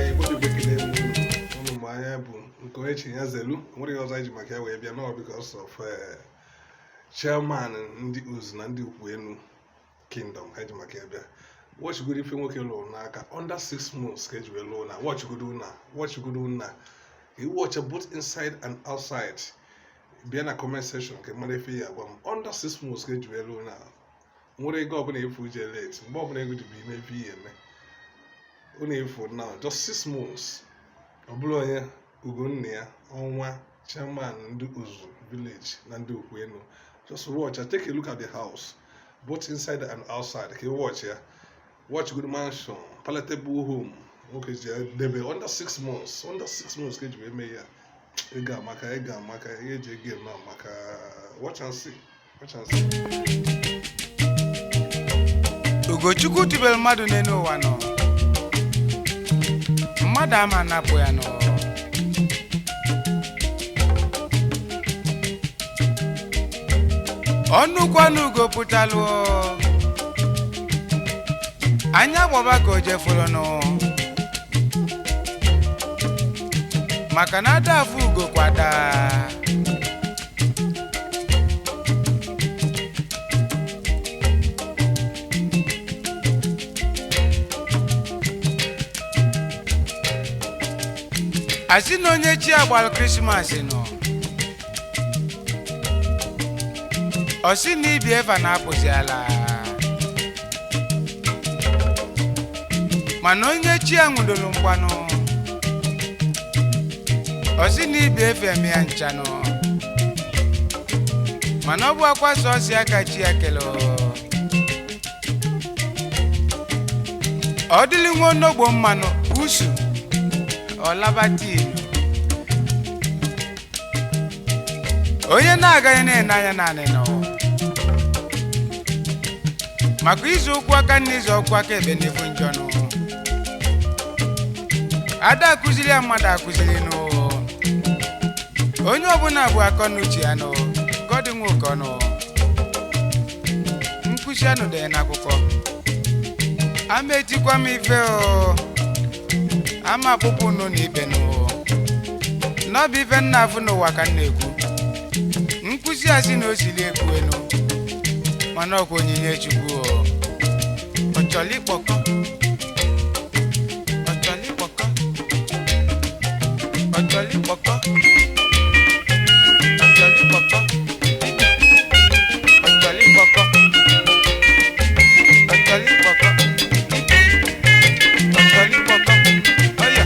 Igbo bụ Igbo, ekele m unu. Unu ma anya bụ nke onye chi ya zelu. Nwere ihe ọzọ anyị ji maka ya wee bịa nọ because of chairman ndị Uzu na ndị Ukwu Enu Kingdom ka anyị ji maka ya bịa. Watchgodo ife nwoke lụrụ n'aka under 6 months ka eji wee lụọ na. Watchgodo na, watchgodo na, you watch both inside and outside. Bịa na comment section ka mara ife ya agwa m. Under 6 months ka eji wee lụọ na. Nwere ego ọbụla efu je late, mgbe ọbụla ego ji bụ ime ife ihe eme unu efu now, just 6 months. Ọ bụrụ onye Ugonna ya ọnwa, chairman ndị Uzu village na ndị Ukwu Enu. Just watch and take a look at the house, both inside and outside, ka ị watch ya. Watch good mansion, palatable home nwoke ji debe under 6 months. Under 6 months ka eji wee mee ya. Ego amaka, ego amaka, ihe eji ego eme amaka. Watch and see, watch and see. Ugochukwu tubelu mmadụ n'elu ụwa nọ, mmadụ ama anapụ ya nọ. Ọnụkwu ọnụ ugo pụtalụ anya gbọba ka o jefuru maka na ada afụ ugo kwada. Asị na onye chi agbalụ Krismas nọ, ọ sị na ibi eva na-apụzi ala, mana onye chi a nwụdoro mgbanụ, ọ sị na ibi efe eme ya nchanụ, mana ọ bụ akwa sọsọ aka chi ya kele. Ọ dịlị nwa onogbo mmanụ usu ọlabata ilu. Onye na-agaghị na-ene anya naanị nọ maka izu ụkwụ aka na izu ọkwụ aka ebe n'ifu njọnụ. Ada akụziri ya, mmadụ akụziri nụ. Onye ọbụla bụ akọ na uche ya nụ gọdị nwe ụkọ nụ. Nkụzi anụ dị n'akwụkwọ ama etikwa m ife o ama akpụkpọ unu na ibe nụ. N'ọbụ ife nna afụ n'ụwa ka m na-ekwu. Nkwụsị asị na o sili ekwu enu, mana ọkwa onyinye Chukwu o. Ọchọlikpọkọ, ọchọlikpọkọ, ọchọlikpọkọ, ọchọlikpọkọ, ọchọlikpọkọ, ọchọlikpọkọ, ọchọlikpọkọ, ọya.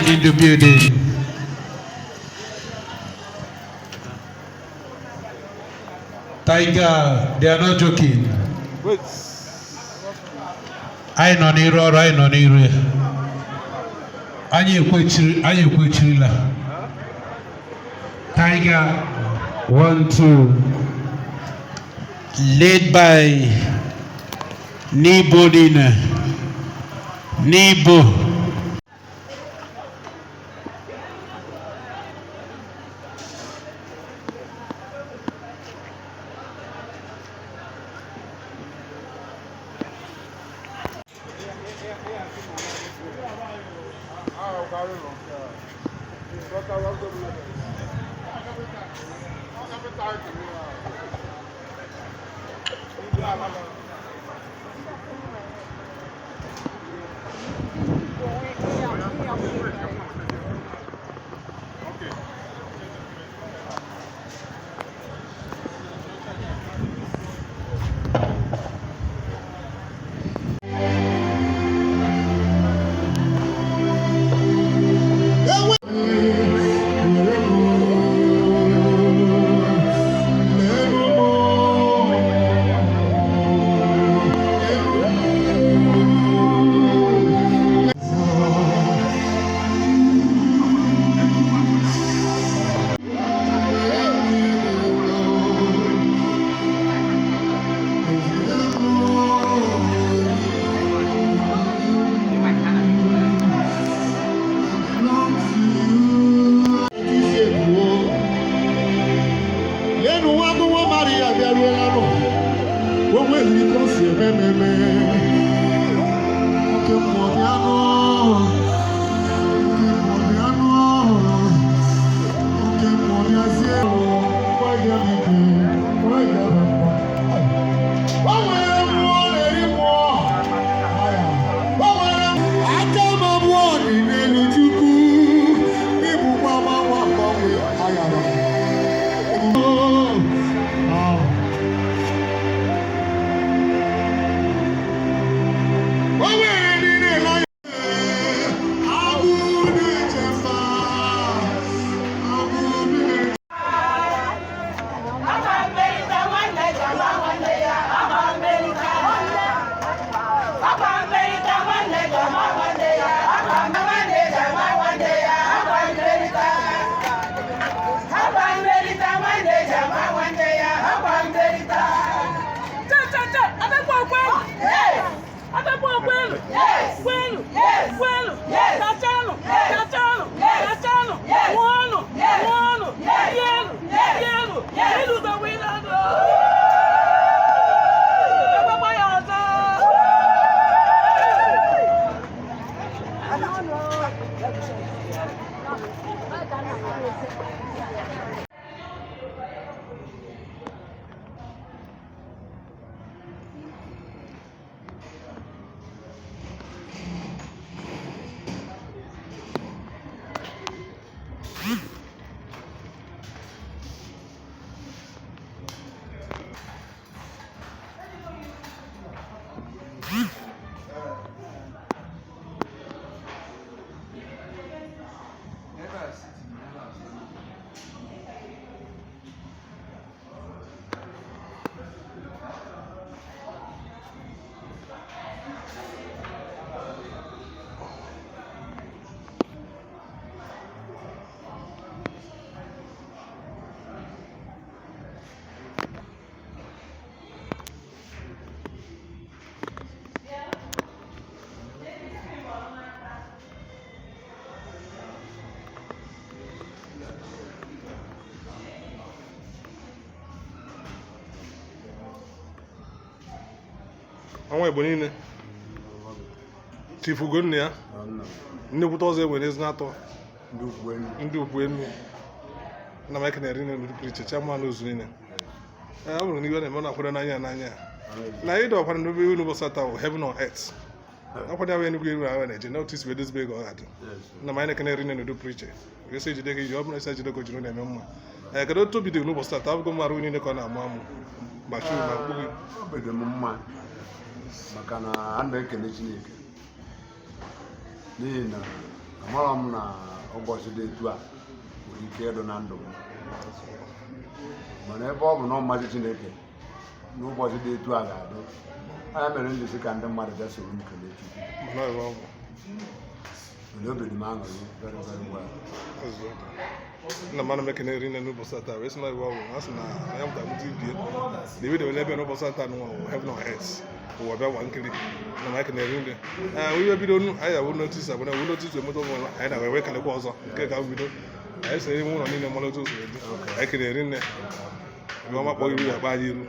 In the building. Tiger, they are not joking. Wait. Anyị nọ n'iru ọrụ, anyị nọ n'iru ya. Anyị ekwechiri, anyị ekwechirila. Tiger, one, two. Led by Nibo Nina. Nibo. Lẹ́nu wá kó wọ́n má rí àbẹ̀rù ẹlẹ́nu wọ́n wé ìlú kó sì mẹ́mẹ́mẹ́. Oke mmụọ bịa nụ, oke mmụọ bịa nụ, oke mmụọ bịazie nụ, gwa ya biko, gwa ya biko. O nwere mmụọ na-eri mmụọ. O nwere aka m abụọ dị n'elu Chukwu, ịbụkwa mmanwụ agbanwe ayara. O nwere ndị na-ele Ọnwa Igbo niile. Chief Ugonna ya. Nnekwute ọzọ enwere Ezinatọ. Ndị ukwu enu. Nna m ekene rinne n'ụdị pụrụ iche, chairman ozu niile. Ee, ọ bụrụ na iwe na-eme ọ na-akwado n'anya n'anya. Na anyị dọkwara n'obe iwu n'ụbọchị taa bụ heaven on earth. Akwado ya bụ Enugu iru ahụ na-eje na otu isi wee dozibe ego ọ ga-adị. Nna m anyị na-ekene rinne n'ụdị pụrụ iche. Esi ejide gị iji ọ bụrụ esi ejide gị ojiri na-eme mma. Ee, kedu otu obi dị gị n'ụbọchị taa? Abụgo m arụ niile ka ọ na-amụ amụ. Gbachi ma mkpu gị. Obi dị m mma maka na a na-ekele Chineke n'ihi na amarọ m na ụbọchị dị etu a nwere ike ịdụ na ndụ m, mana ebe ọ bụ na ọ mmasị Chineke n'ụbọchị dị etu a ga-adị, ya mere m ji sị ka ndị mmadụ bịa soro m kelee Chukwu. Mana ọ bụ ọ bụ. Mana obi dị m aṅụrị very very well. Nna m ana m ekene rinne n'ụbọchị taa wee sị na iwu ọ bụ na asị na ya mụta mụta ibie na ebido n'ebe n'ụbọchị taa nwa bụ heaven on earth ụwa bịa gwa nkiri na m ekene rinne. Ee, iwe bido nu anyị awụ notice abụ na ewu notice emeta ụmụ anyị na wee kalịkwa ọzọ nke ka bido anyị sị ime ụlọ niile mara otu o si dị. Anyị kene rinne ebe ọma kpọọ iru ya kpaa anyị iru.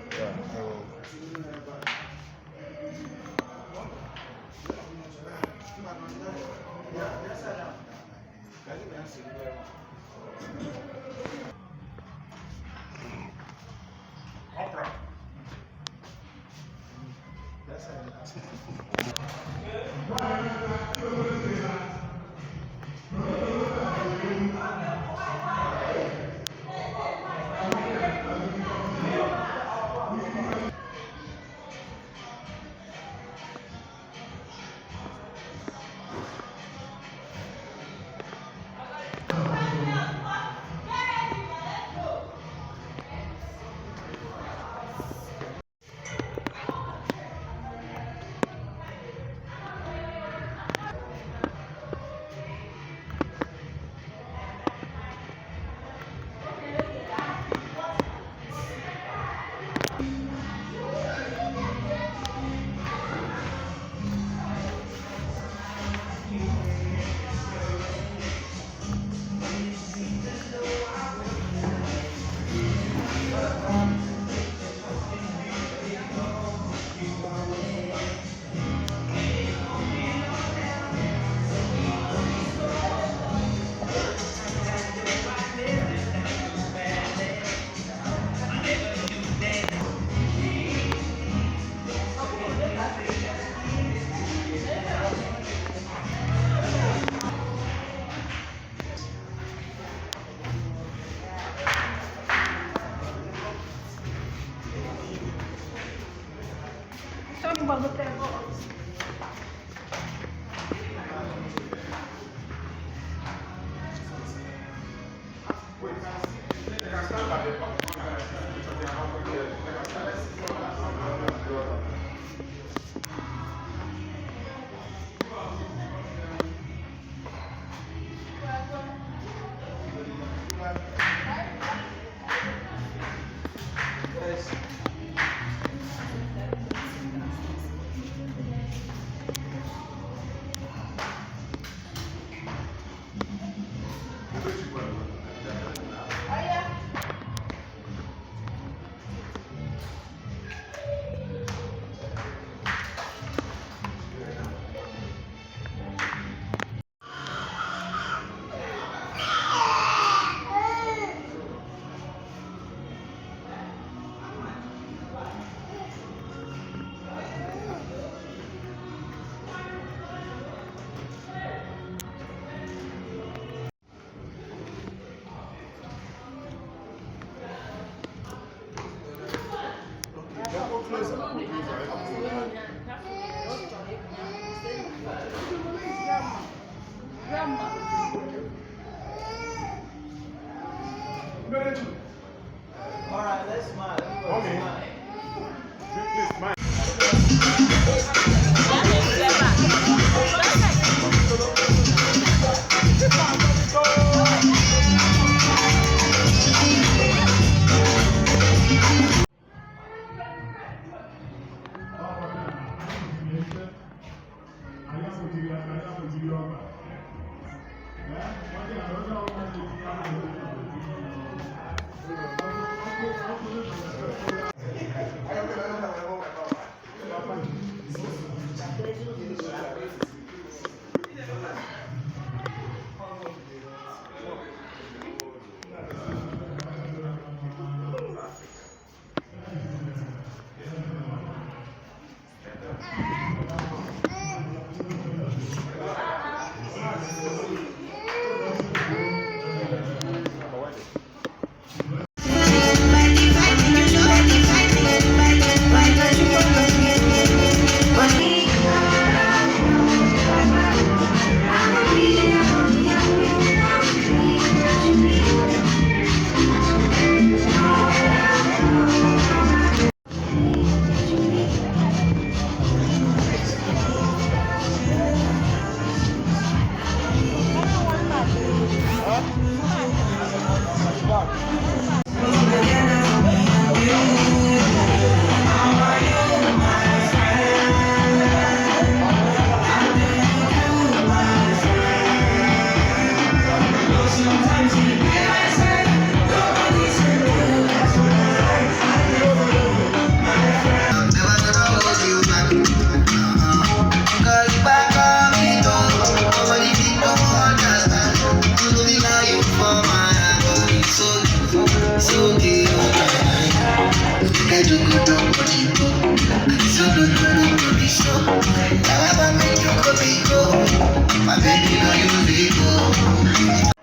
My baby, now you be go.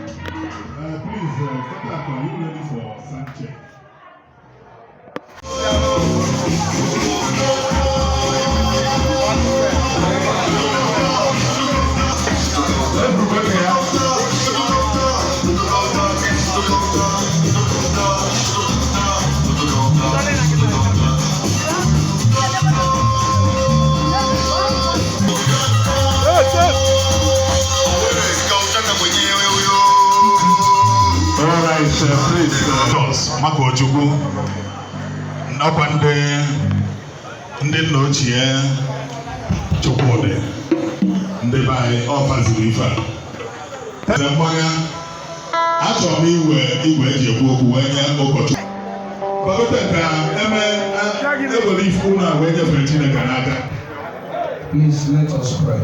Please, Peter, are you ready for sound check? All right, please. Jos maka Ojukwu ọkwa ndị ndị nna ochie Chukwudị ndị be anyị ọ faziri ife a. Eze mgbagha, achọrọ m iwe igwe eji ekwu okwu wee nye ụkọchukwu. Bagote ka eme ewere ife unu a wee nyefere Chineke n'aka. Please let us pray.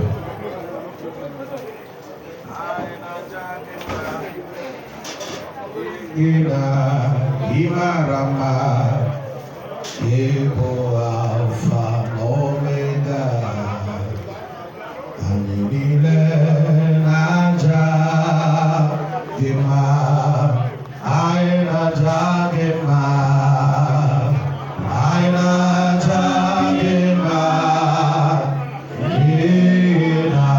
Gị na ịmara mma, ịbụ Alfa na Omega, anyị niile na-aja gị mma, anyị na-aja gị mma, anyị na-aja gị mma. N'ihi na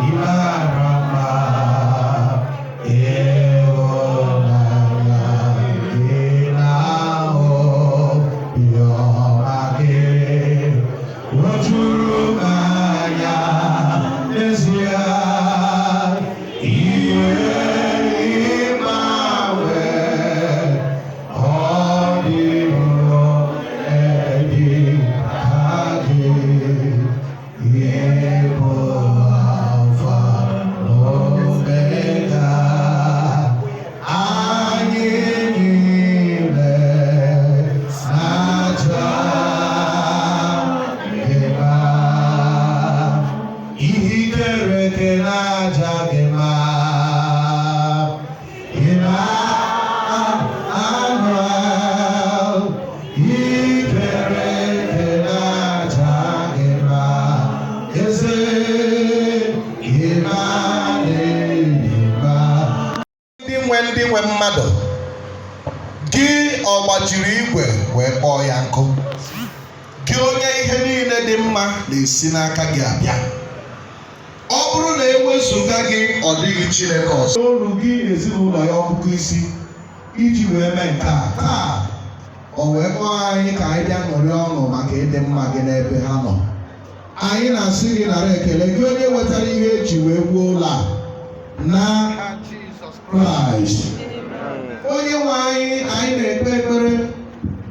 ị mara mma, ịhụnanya gị na obiọma gị o juru m anya n'ezie ihe ịgbanwe ọ dịghị onye dị ka gị. Ịbụ Alfa na Omega, anyị niile na-aja gị mma. Ihe ikere eke na-aja gị mma. Emmanuel, ikere eke na-aja gị mma. Eze Emmanuel. Ndị nwe mmadụ gị, ọ gbajiri igwe wee kpọọ ya nkụ, gị onye ihe niile dị mma na-esi n'aka gị abịa. Ọ bụrụ na ewezụga gị, ọ dịghị Chineke ọzọ. Olu gị na ezinụlọ ya ọkụkụ isi iji wee mee nke a taa, o wee kpọọ anyị ka anyị bịa ṅụrịa ọṅụ maka ịdị mma gị n'ebe ha nọ. Anyị na-asị gị nara ekele, gị onye wetara ihe eji wee wuo ụlọ a n'aha Jizọs Kraịst onye nwe anyị. Anyị na-ekpe ekpere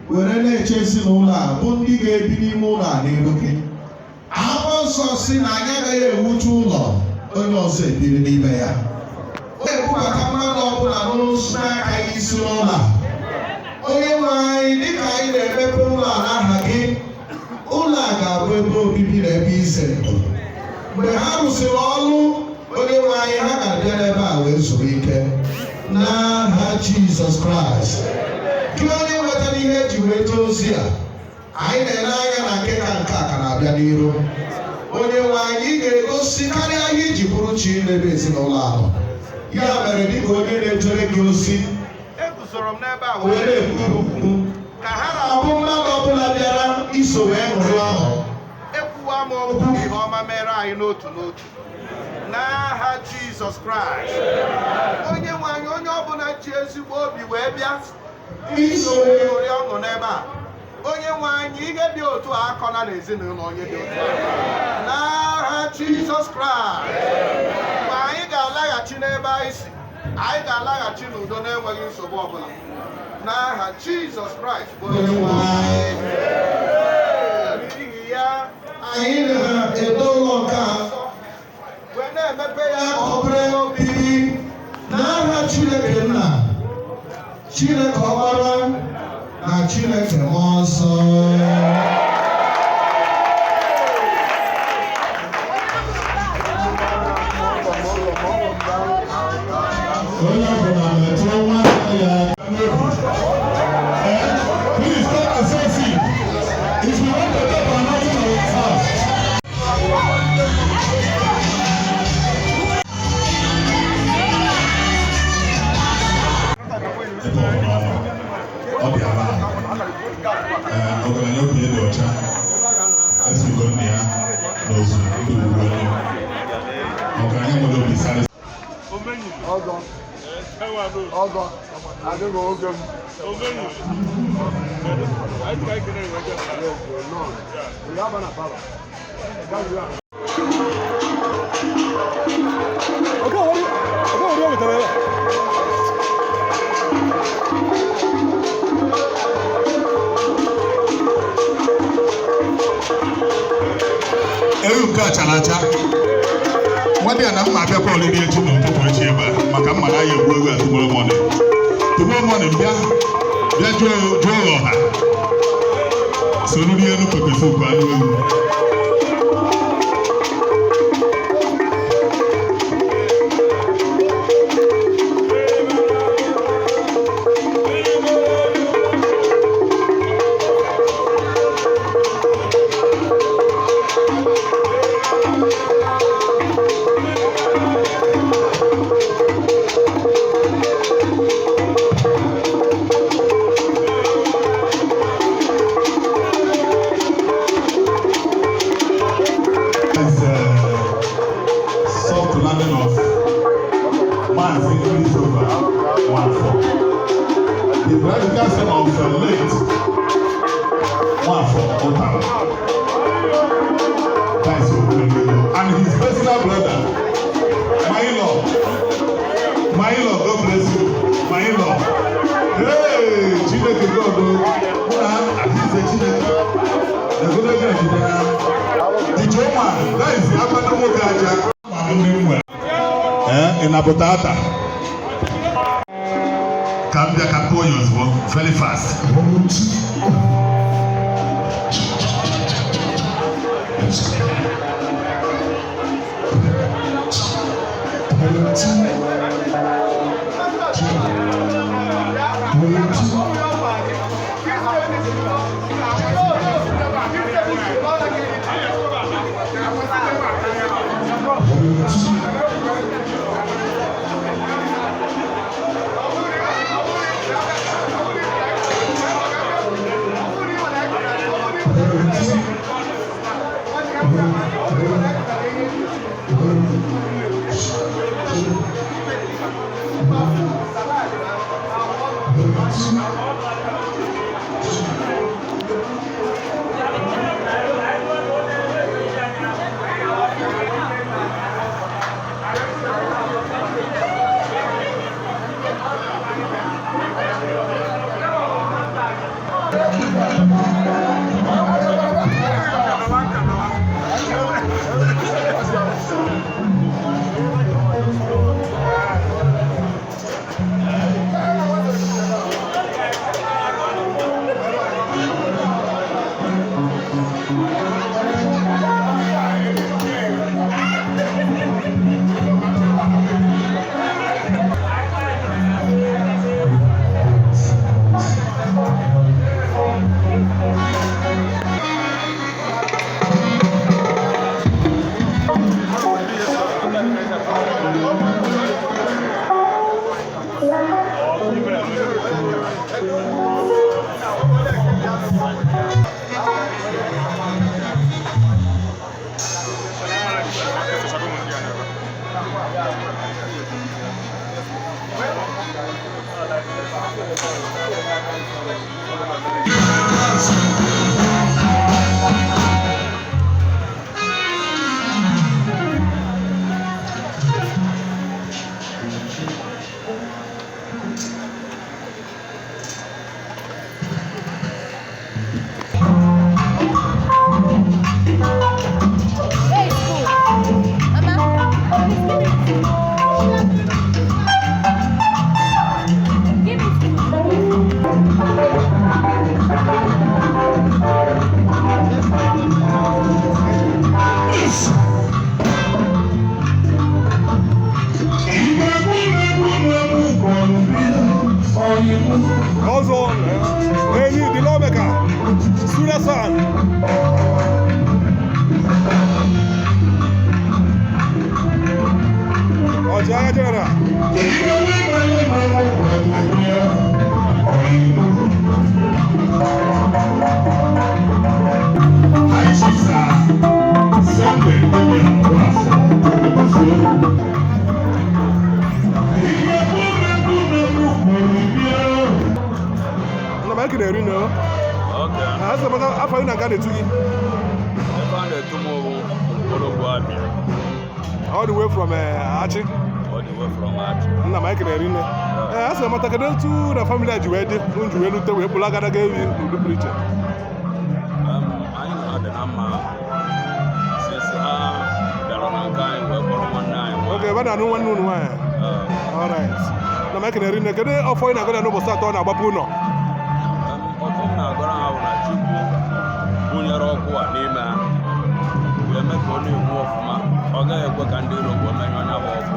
were na-eche ezinụlọ a bụ ndị ga-ebi n'ime ụlọ a n'iru gị. Akwụkwọ Nsọ si na anyị agaghị ewucha ụlọ onye ọzọ ebiri n'ime ya. Ọ na-ebubata mmadụ ọbụla n'ụzọ na-akaghị isi n'ụlọ a. Onye nwe anyị, dịka anyị na-emepe ụlọ a n'aha gị, ụlọ a ga-abụ ebe obibi na ebe ize ndụ. Mgbe ha rụsịrị ọrụ, onye nwe anyị, ha ga-abịa n'ebe a wee zuru ike n'aha Jizọs Kraịst. Gị onye wetara ihe eji wee jee ozi a, anyị na-ele anya na nke ka nke a ka na-abịa n'iru. Onye nwe anyị ga-egosi karịa ihe iji bụrụ chi n'ebe ezinụlọ ahụ. Ya mere, dịka onye na-ejere gị ozi, Eguzoro m n'ebe a wee na-ekwu okwu ka ha na-abụ mmadụ ọbụla bịara iso wee ṅụrị ọṅụ. Ekwuwa m okwu ka ihe ọma mere anyị n'otu n'otu n'aha Jizọs Kraịst onye nwe anyị. Onye ọbụla ji ezigbo obi wee bịa iso wee ṅụrị ọṅụ n'ebe a, onye nwe anyị, ihe dị otu a akọla n'ezinụlọ onye dị otu a n'aha Jizọs Kraịst. Mgbe anyị ga-alaghachi n'ebe anyị si, anyị ga-alaghachi n'udo na-enweghị nsogbu ọbụla n'aha Jizọs Kraịst bụ onye nwe anyị. N'ihi ya, anyị na-edo ụlọ nke a wee na-emepe ya ka ọ bụrụ ebe obibi n'aha Chineke Nna, Chineke Ọkpara na Chineke Mmụọ Nsọ. N'ozu ndị ugwu ọgaranya nwere obi sara. Ọzọ ọzọ adịghị oge m. Ewu nke a chara acha nwadị a na mma abịakwa oriri echi n'ụtụtụ echi ebe a maka mma na ya egbu ewu a. Tomorrow morning, tomorrow morning, bịa bịa jụọ jụọ ọha soro rie elu pepper soup anụ ewu. Is soft landing of Mazi Christopher Nwafọ, the practical son of late Nwafọ Ụtara. That is Okwuego. And his personal brother, my in-law, my in-law, God bless you, my in-law. Hey, Chineke God o, mụ na Azize Chineke, na-egodo gị ejide na the Joma, that is agbado nwoke aja, ma ndị m nwere. Ee, ị na-apụta ata? Ka m bịa ka m tụọ ya ozugbo, very fast. Hey, school. Mama, give me. Give me. Ọzọ, enyi the lawmaker, Surasan. Ọchịagha General. High Chief Sir. eri na a sị maka afọ na nke a na-etu gị. Ebe a na-etu m bụ Mkpọrọgwụ Abịa. All the way from Achị. All the way from Achị. Nna m, anyị kere eri nne. Ee, a sị mata kedu etu na family a ji wee dị unu ji wee rute wee kpụrụ agadaga ewi n'udo pụrụ iche? Anyị na ha dị na mma since ha bịara na nke anyị wee kpọrọ nwanne anyị nwaanyị. Oge ebe a na-anụ nwanne unu nwaanyị. Alright. Nna m, anyị kere eri nne. Kedu ọfọ ị na-agụ na n'ụbọchị atọ ọ na-agbapụ ụlọ? Ọfọ m na-agọrọ ha bụ na Chukwu bunyere ọkụ a n'ime ha wee mee ka ọ na-enwu ọfụma. Ọ gaghị ekwe ka ndị iro wee menye onye bụ ọkụ.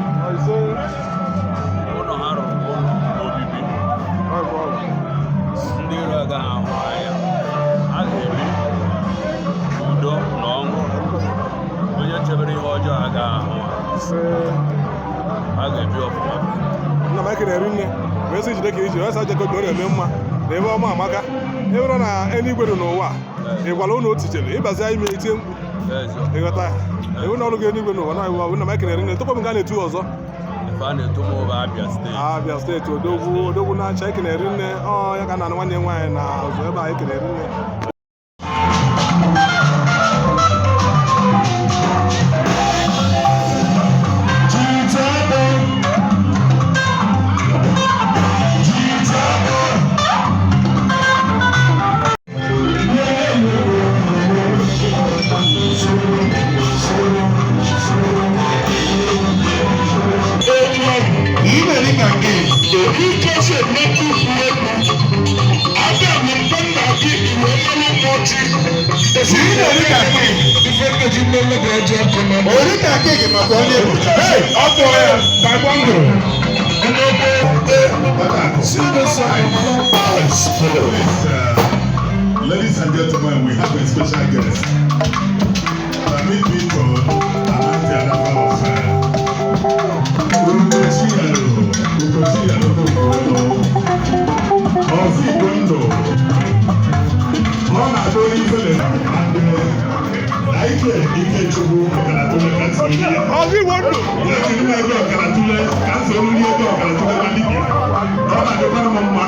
Ụlọ ha rụrụ bụ ụlọ obibi. Ndị iro agaghị ahụ ha anya. Ha ga-ebi udo na ọṅụ. Onye chebere ihe ọjọọ agaghị ahụ ha. Ha ga-ebi ọfụma. Nna m, anyị kere eri nne. Wee sị jide ka iji wee sị ajọ ka ọ na-eme mma na ebe ọma amaka ebe na eluigwe dị n'ụwa. Ị gwara ụlọ otu chere ịbazi ime itie mkpu ịghọta ya ewu na ọrụ gị eluigwe n'ụwa na iwu. Nna m, anyị kere eri nne. Tupu m gaa na-etu ọzọ. Ife a na-etu m bụ Abia Steeti. Abia Steeti, odogwu, odogwu na-acha. Ekene eri nne. Ọ ya ka na nwanne ya nwaanyị na azụ ebe a. Ekene eri nne. Orí kàkéèkì maka onye bụ. Hey, ọ tụọ ya, taekwondo. See this side. Please, ladies and gentlemen, we have a special guest. Permit me to announce the arrival of Ugochi Yaro, Ugochi Yaro Okonkwo, Ọzọ Igbo Ndụ. Ọ na-adụ onye ifele and Ike Ikechukwu Ọkaratule ka nsọ ya. Ọzọ Igbo Ndụ. Ya jiri m ego Ọkaratule ka nsọ oriri ego Ọkaratule na dibịa. Ọ na-adịkwara m mma.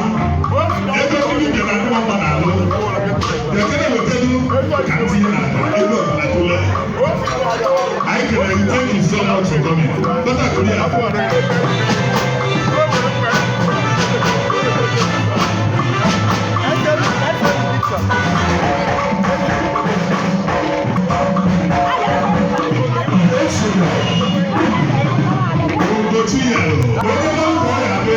Ego ndị dibịa na-adị m mma n'alụ. Ekele wetelu ka tinye n'akpa ego Ọkaratule. Anyị kelere gị. Thank you so much for coming. Bata Korea. Ugochi Yaro, onye na-akwụ ọ ya be.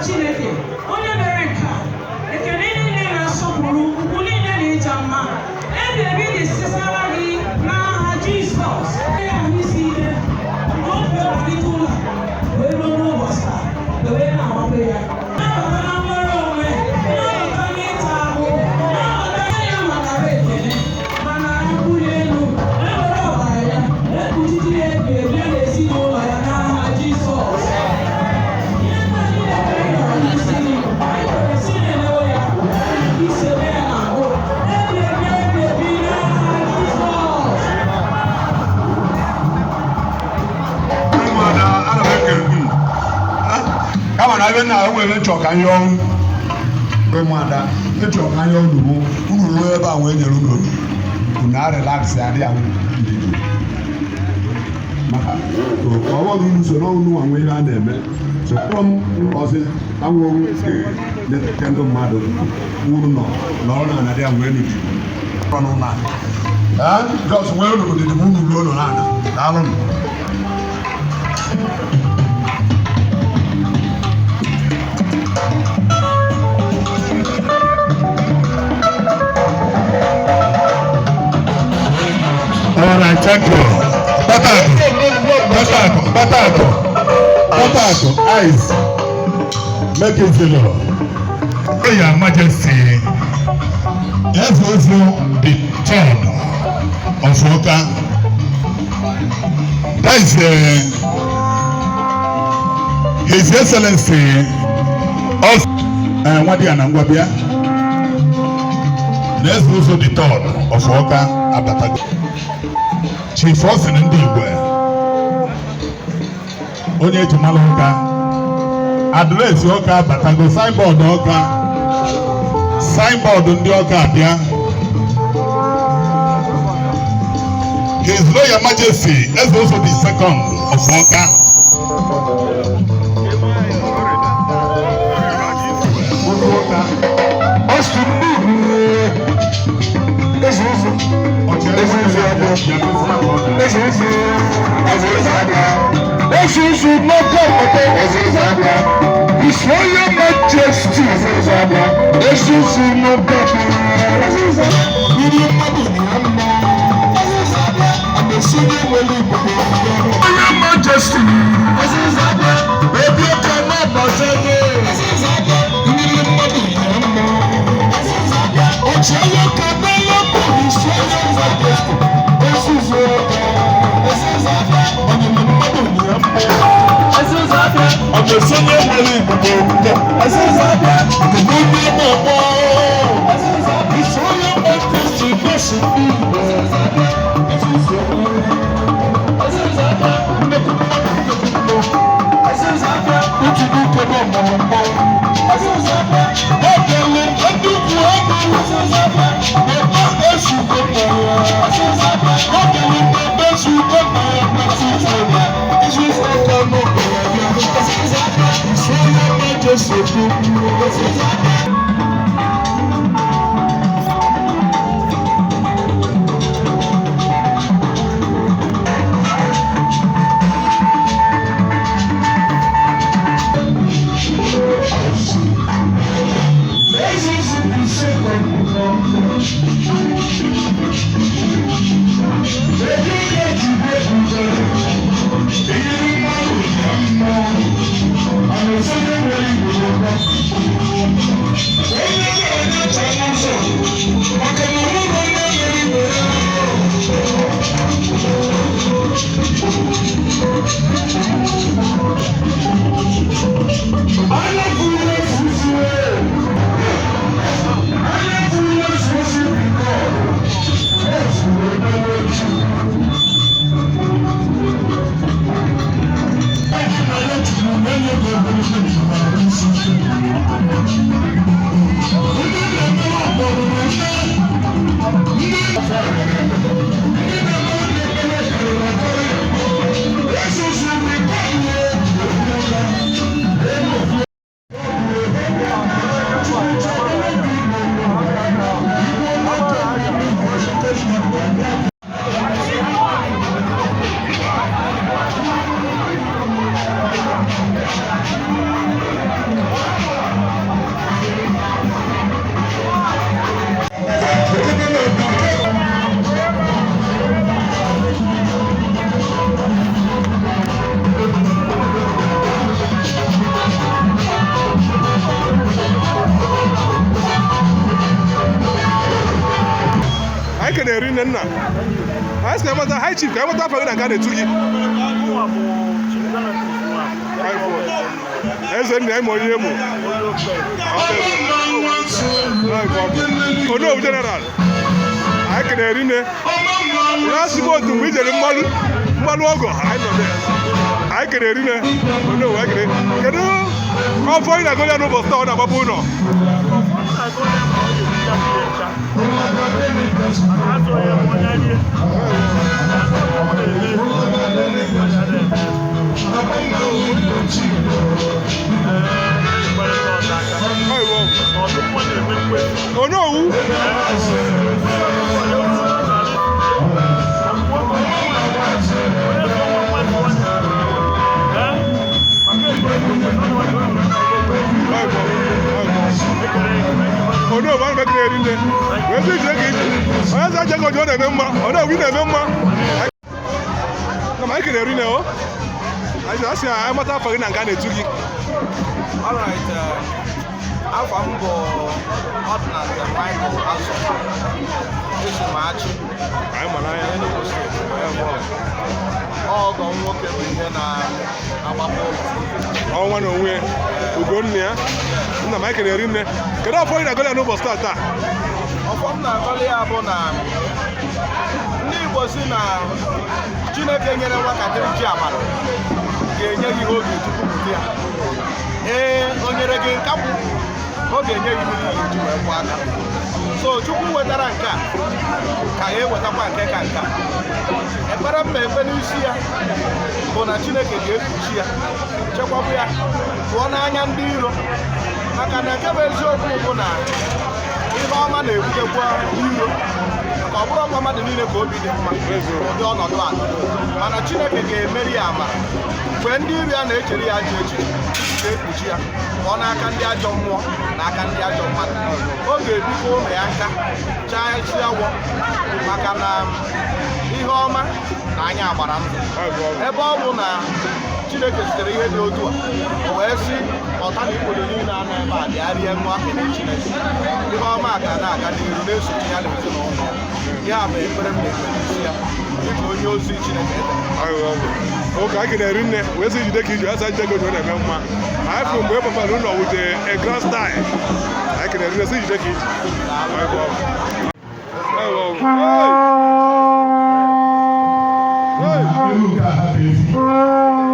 Chineke onye mere nke a, ekele niile na-asọpụrụ ugwu niile na ịja mma ebi ebi ga-esisara gị n'aha Jizọs. Ee, ahụ isi ike na obi ọmalite ụlọ wee ruo n'ụbọchị taa wee na-agbakwe ya na-abata na nnwere onwe, na-abata n'ịta ahụ, na-abata ya maka ekele mana mbuli elu ewere ọbara ya ekpuchite ya ebi ebi na ezinụlọ ya n'aha Jizọs. Ihe nna niile ka anyị nọrọ n'isi gị, anyị kwere si na-emewe ya isebe ya n'ahụ ebi ebi ebi ebi n'aha Jizọs. Kama na ebe na enwe ebe nchọ ka nye ọnwụ ụmụada nchọ ka nye ọnụ bụ unu ruo ebe a wee nyere unu obi unu a relax adị ahụ ndidi maka ọ bụrụ unu so n'ọnụ nwa nwe ihe a na-eme so kpọrọ m ọsị ka m nwee na-etete ndị mmadụ uru nọ nọrọ na anadị a nwee ndidi ọnụ na jos nwee unu ndidi ma unu ruo nọ n'ala. Daalụ. All right, thank you. Batako, Batako, Batako, Batako, eyes, make it zero. Your Majesty, Ezozo the third of Oka. That is His Excellency of Wadi Anangwabia. Ezozo the third of Oka Abatago. Chief Austin ndị Igwe, onye eji mara ụka, address Ọka abatago, signboard Ọka, signboard ndị Ọka abịa. His Royal Majesty Ezeoso the second of Ọka. Austin Igwe, eze ụzọ, eze ụzọ abịa, eze ụzọ, eze ụzọ abịa, eze ụzọ n'oge ọkpọtọ, eze ụzọ abịa, His Royal Majesty, eze ụzọ abịa, eze ụzọ n'oge ọkpọtọ, eze ụzọ, ndị mmadụ dị ya mma, eze ụzọ abịa, amesi na-enwere Igbo. Royal Majesty, eze ụzọ abịa, obi ọka na-abata gị, eze ụzọ abịa, ndị mmadụ dị ya mma, eze ụzọ abịa, ọchịagha ka n'ọlọpụ His Royal Majesty, eze ụzọ abịa, eze ụzọ abịa, ọnyịnya mmadụ dị ya mma, eze ụzọ abịa, ọchịagha nwere Igbo n'obodo, eze ụzọ abịa, ndị ọgbọ, eze ụzọ abịa, His Royal Majesty, eze ụzọ abịa, eze ụzọ abịa, eze ụzọ abịa, nnukwu mmadụ nnukwu mmụọ, eze ụzọ abịa, otu n'ike na ọmụmụ mmọnwụ, eze ụzọ abịa, ọbịalụ ndị ugwu ọgụ, eze ụzọ abịa, ebe ezugo mmọnwụ, eze ụzọ abịa, ọbịalụ ebe ezugo mmọnwụ, eze ụzọ abịa, eze ụzọ abịa n'ọbịa abịa, eze ụzọ abịa, His Royal Majesty, eze ụzọ abịa. rinne nna. Anyị sị ka anyị mata high chief, ka anyị mata afa gị na nke a na-etu gị. Eze nna, anyị ma onye emo. Onowu general, anyị kenere rinne. Last month mgbe i jere mgbalụ mgbalụ ọgọ, anyị nọ there. Anyị kenere rinne. Onowu, anyị kenere. Kedu ọfọ ị na-agụ ya n'ụbọchị taa ọ na-agbapụ ụlọ? Onowu. Onowu, anyị mekere rinne. Wee sị ije ka ije. Onye sị aja ka ọ na-eme mma. Onowu, ị na-eme mma. Na ma anyị kenere rinne o. Anyị sị anyị mata afa gị na nke a na-etu gị. All right, afa m bụ Ọdịnala Michael Azọ. Esi m Achị. Anyị mara anya. Enugu Steeti. Ọgọ m nwoke bụ ihe na-agbapụ ụlọ. Ọnwa na onwe ya, Ugonna ya. Nna m, anyị kenere rinne. Kedu ọfọ ị na-agụ ya n'ụbọchị taa taa? Ọfọ m na-agọlị ya bụ na ndị Igbo si na Chineke nyere nwatakịrị ji amara ga-enye gị oge tupu pụta ya. Ee, o nyere gị nkakwụ, ọ ga-enye gị mmiri ị ga-eji wee kwụọ aka. So Chukwu wetara nke a ka ya ewetakwa nke ka nke a. Ekpere m na-ekpe n'isi ya bụ na Chineke ga-ekpuchi ya, chekwabụ ya pụọ n'anya ndị iro, maka na nke bụ eziokwu bụ na ihe ọma na-ebutekwa iro, maka ọ bụrụ ọkwa mmadụ niile ka obi dị mma ụdị ọnọdụ a. Mana Chineke ga-emeri ya amara mgbe ndị iro ya na-echere ya ajọ echiche, ga-ekpuchi ya pụọ n'aka ndị ajọ mmụọ na aka ndị ajọ mmadụ. Ọ ga-ebikwa ụlọ ya nka chaa isi awọ, maka na ihe ọma na anya agbara ndụ. Ebe ọ bụ na Chineke zitere ihe dị otu a, o wee sị ọta na ikporo niile anọ ebe a bịa rie nwa kene Chineke. Ihe ọma ga na-aga n'iru na-esochi ya na ezinụlọ ya. Bụ ekpere m na-ekpe n'isi ya dịka onye ozi Chineke edere. Ụka anyị kenere rinne. Wee sị jide ka iji asa jide ka oji ọ na-eme mma. Anyị fụrụ mgbe e gbapara ụlọ with a grand style. Anyị kenere rinne, sị jide ka iji. Hey! Hey! Hey!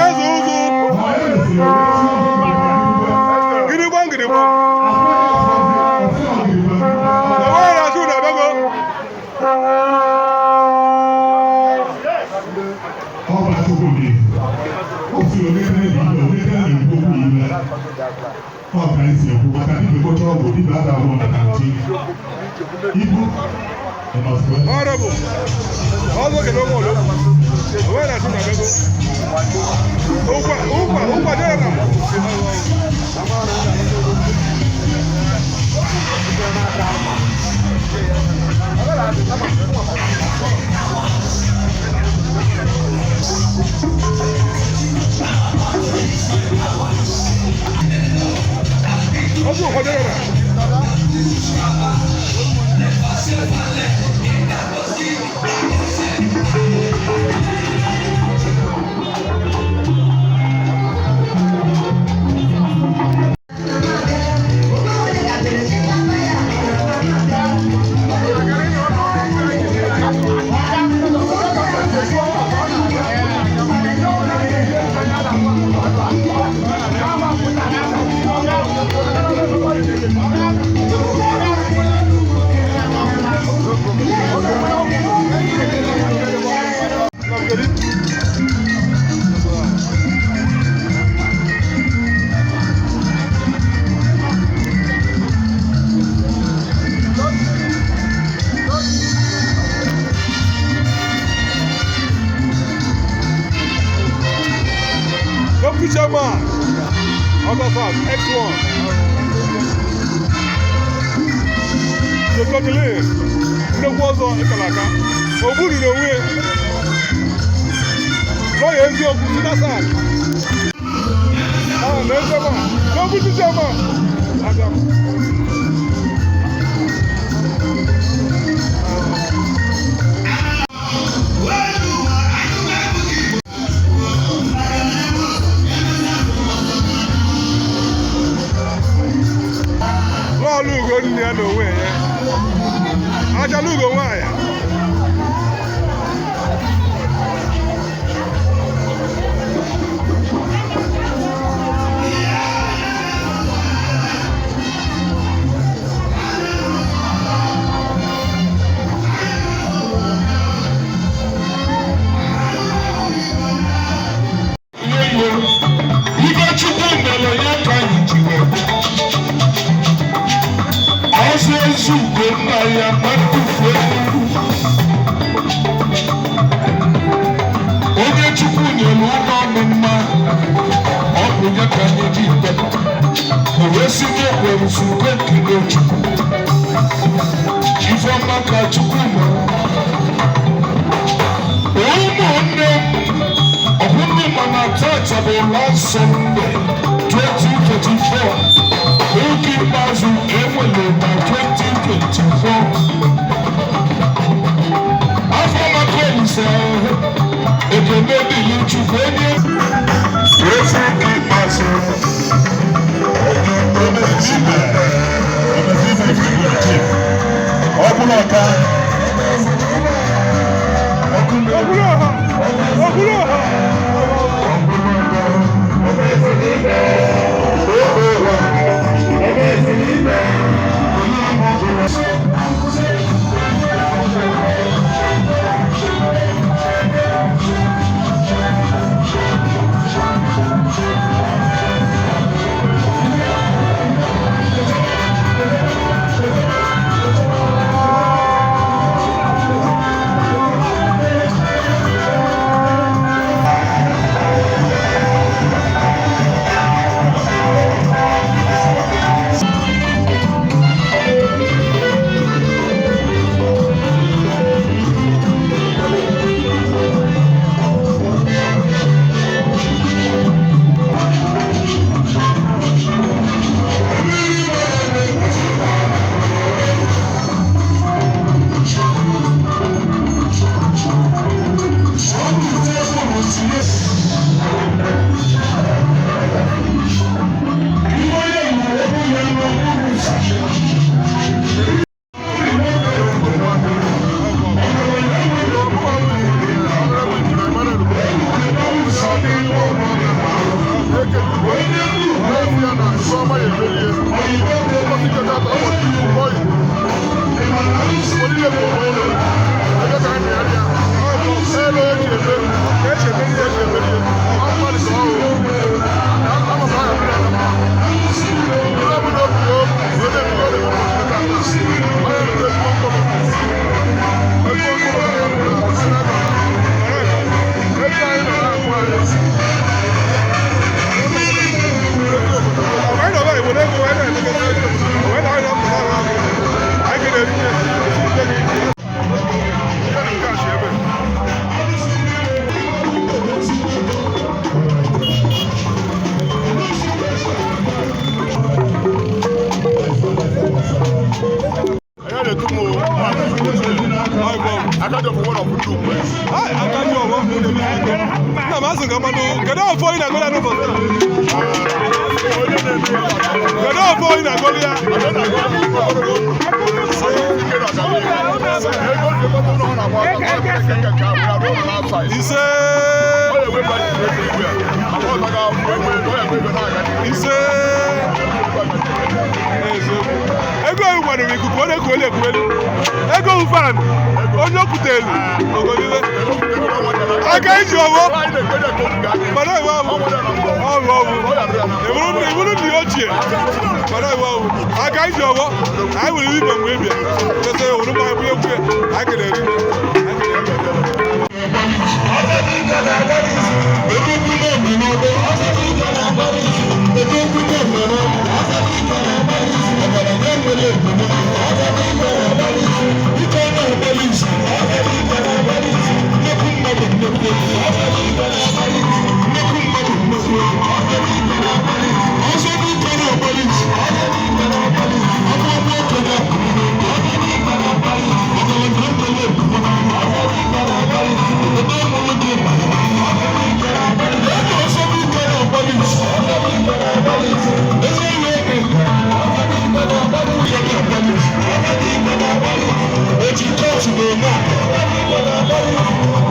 Eze ụzụ gidigbam gidigbam. Enweghị na-asụ na abịago. Ọba Chukwudi, ó fi oníkẹ́ ìlú oníkẹ́ ìlú okwu ìlú ọ ka esi ekwu maka dibịa kpọcha ọgwụ dibịa ada agwọ na kanti ibu Honorable, ọzọ kele ụmụ olu. Enweghị na-asụ na abịago. Ụkwa ụkwa ụkwa general. Ọzọ ụkwa general. Chairman Ọzọ South X1 Jekọjilin nnekwu ọzọ ịkara aka ogburu n'onwe lọya eziokwu sinasan ahụ na echema n'obuchi chema abịa m. Lọọlụ ugo nne ya n'onwe ya achala ugo nwaanyị. Ife Chukwu mere ya ka anyị ji wee bụ. Ọsọ ezi ugo nna ya ma ntufu elu. Onye Chukwu nyere ụlọ ọnụ mma, ọ bụ ya ka anyị ji ikpe. O wee sị n'ekwe nzukọ ekele Chukwu. Ifeọma ka Chukwu mere. Ụmụnne m, ọbụrụ mana tata bụ last Sunday 2024, oge ikpeazụ enwere na 2024. Afọ maka Olise ekele dịrị Chukwu onye ofe oge ikpeazụ. Ọkwụrụ ọka. Okwuru ọha! Okwuru ọha! Nna m asị ka mmanụ kedu ọfọ ị na-agọli ya n'ụbọchị taa? Kedu ọfọ ị na-agọli ya? Ise ise eziokwu. Ego owu gbanwere ikuku ọ na-eku elu eku elu. Ego owu fan onye okwute elu ogolile. Aka iji ọwọ mana iwe ọwụ ọwụ ọwụ ịbụrụ nna ya ochie mana iwe ọwụ aka iji ọwọ anyị nwere ibe mgbe ịbịa kwesịrị owuru ma ebunye ekwu anyị kelere nne. Ebe ukwu na-eme n'ọgbọ.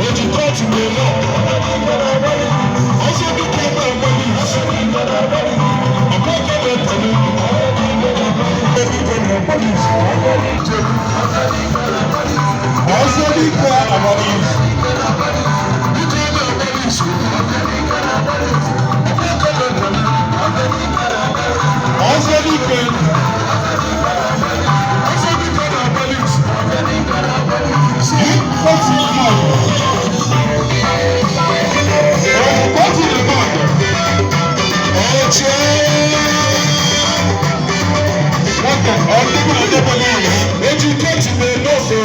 Oji kọtụ wee nọ. Ọsọ dịka ebe agbali. Ọkọkọ na-etolu. Ọsọ dịka agbali. Dịka ebe agbali. Ọsọ dịka. Ọsọ dịka na-agbali. Kọtụ mmadụ. Kọtụ mmadụ. Ọchị. Nwata, ọ dịbụ na ndebe n'ụlọ. Eji kọtụ mee n'ofe.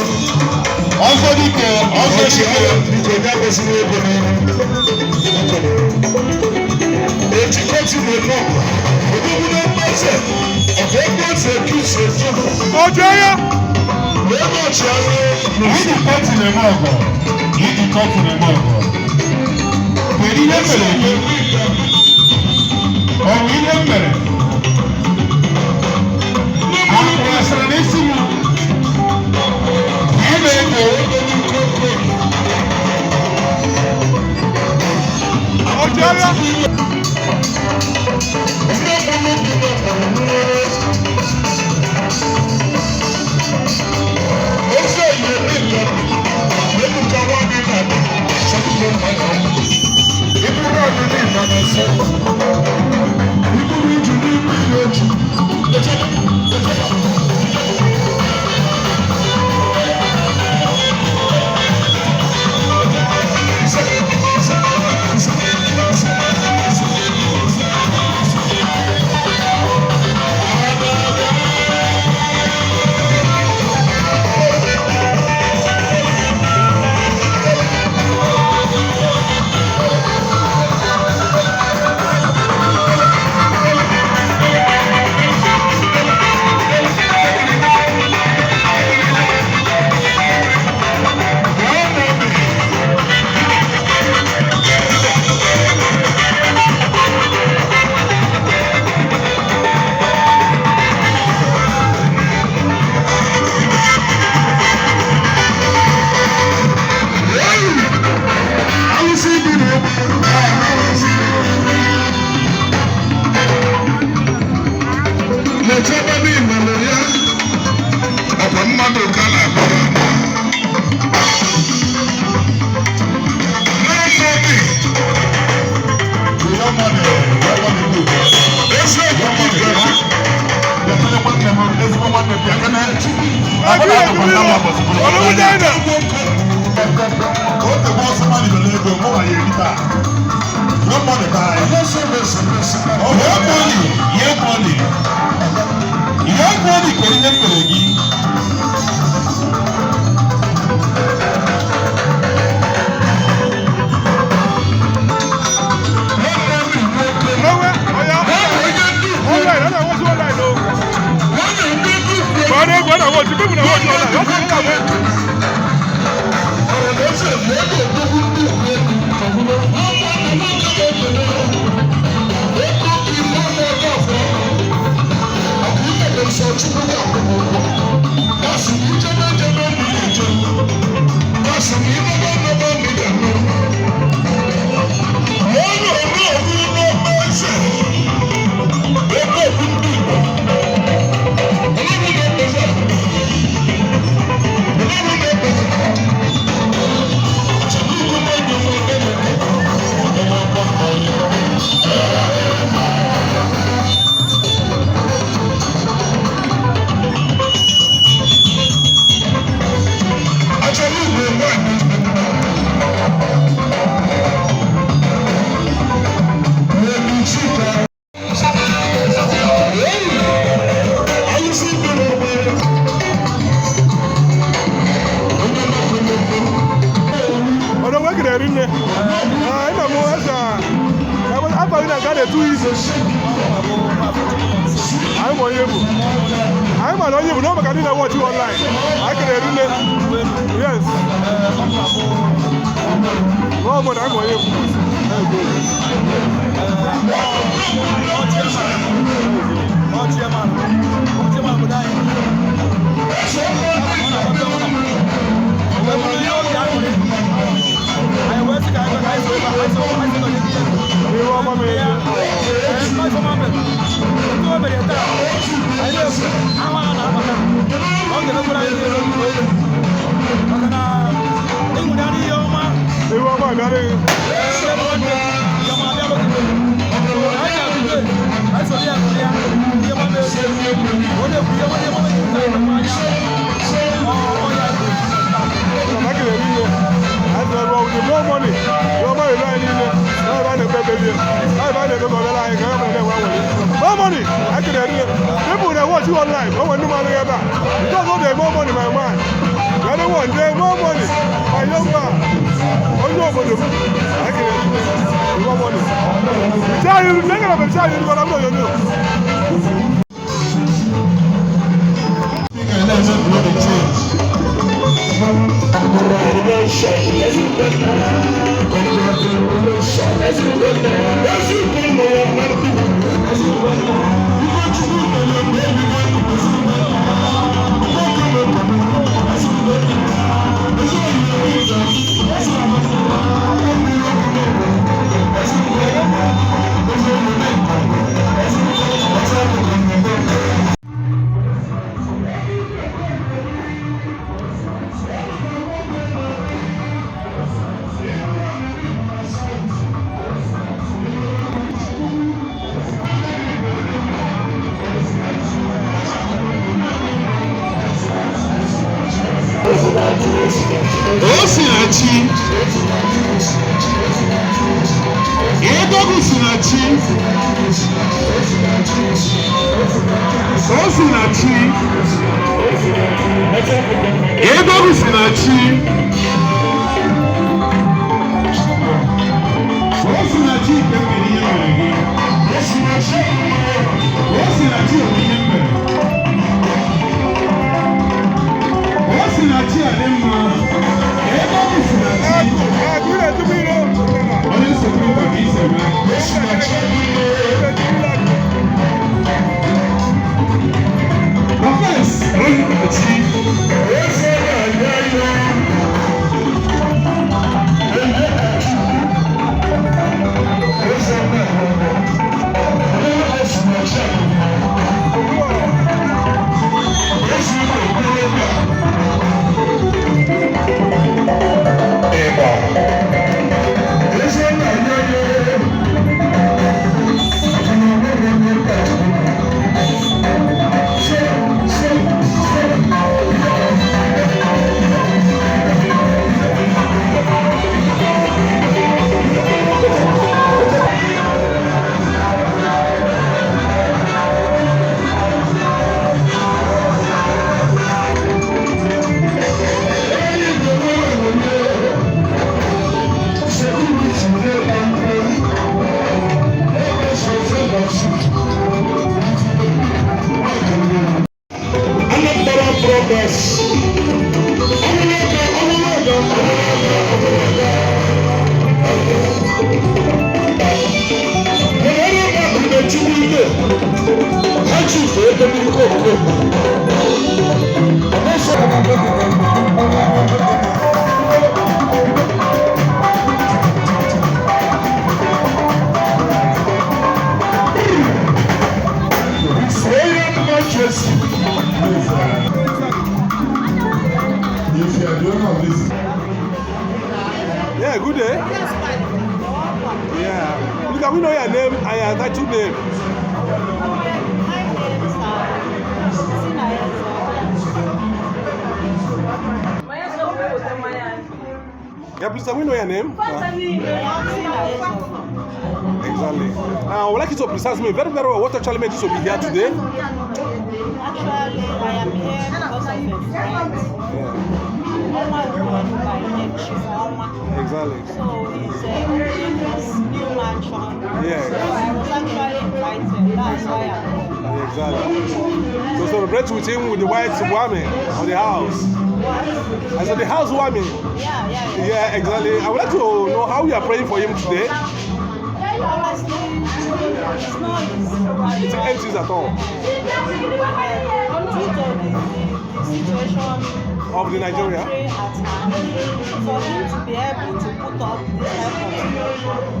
Ọsọ dịka ọsọ dịka. Biko ya kwesịrị ego n'ihu. Eji kọtụ mee n'ofe. Odogwu na mmasị. Ọkwa ebe esi eke isi efu. Ọjọ́ ya. Wee nọchi anya. Iji kọtụ na-eme ọgọ. Iji kọtụ na-eme ọgọ. Kedu ihe mere gị? Ọ bụ ihe m mere? Akpụrụ asịrị n'isi m. Ị na-ege Ọjọ́ ya. bịara gị. More money, your money, more money. I can hear people that watch you online. Oh, when no money ever. Because all the more money, my man. The other one, they more money. My young man. Oh, no, but I can hear more money. Tell you, they're gonna tell you, but I'm not gonna do. Osinachi, Edogu Sinachi, Osinachi, Edogu Sinachi, Osinachi kemgbe ihe mere gị. Osinachi bụ ihe mere. Osinachi a dị mma. Onye nsogbu ka isi eme. Ọfes Osinachi. If you are doing all this. Yeah, good day. Yeah. Look, we know your name and your title name. Yeah, please, can we know your name? Exactly. Now, I would like you to precise me very, very well what actually made you to be here today. Actually, I am here because of a friend. Oma Ukwenu by name, Chief Oma. Exactly. So he's opening his new mansion. Yeah. So I was actually invited. That's why I'm here. Exactly. To celebrate with him with the white whammy on the house. I said the house warming. Yeah. Yeah, exactly. I would like to know how you are praying for him today. Honestly, it's not easy. It's empty at all. Due to the situation Of the Nigeria. country at hand, for him to be able to put up this type of situation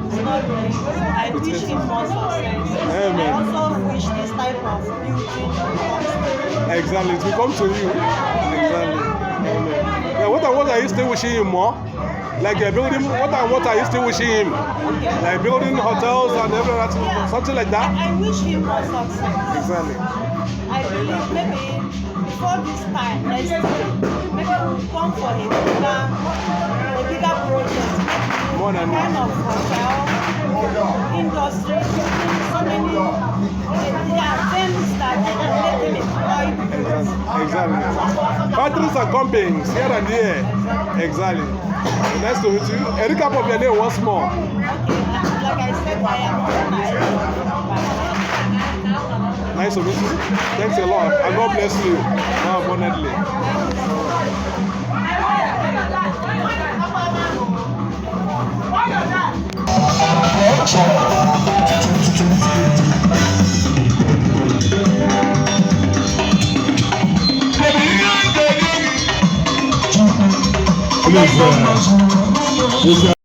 is not really easy. I wish him more success. Amen. I also wish this type of building comes to me. Exactly. It will come to you. Exactly. Amen. Yeah, what and what are you still wishing him more? Like building, what and what are you still wishing him? Okay. Like building hotels and everything, Yeah. something like that? I wish him more success. Exactly. I believe maybe before this time next year, maybe we'll come for a bigger project. Maybe More than kind of hotel industry, so many, yeah, things that make him employ people. Exactly. Factories and companies here and there. Exactly. Nice to meet you. A recap of your name once more. Okay, like I said, I am Nice to meet you. Thanks a lot. And God bless you more abundantly. Please,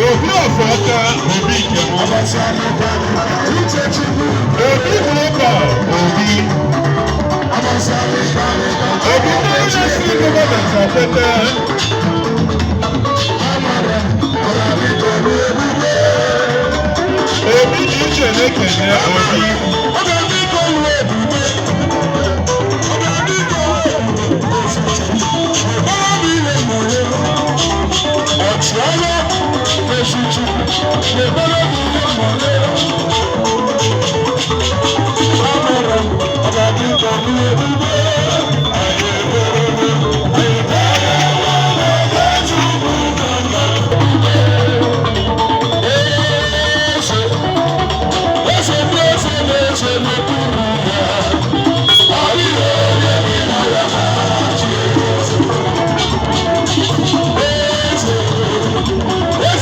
Obi ọ̀fọ̀ọ́ká obi nke m. Obi hụrụ obi. Obi ndị na-esi gọọmenti akweta. Obi ji iche na-ekene obi. Thank you.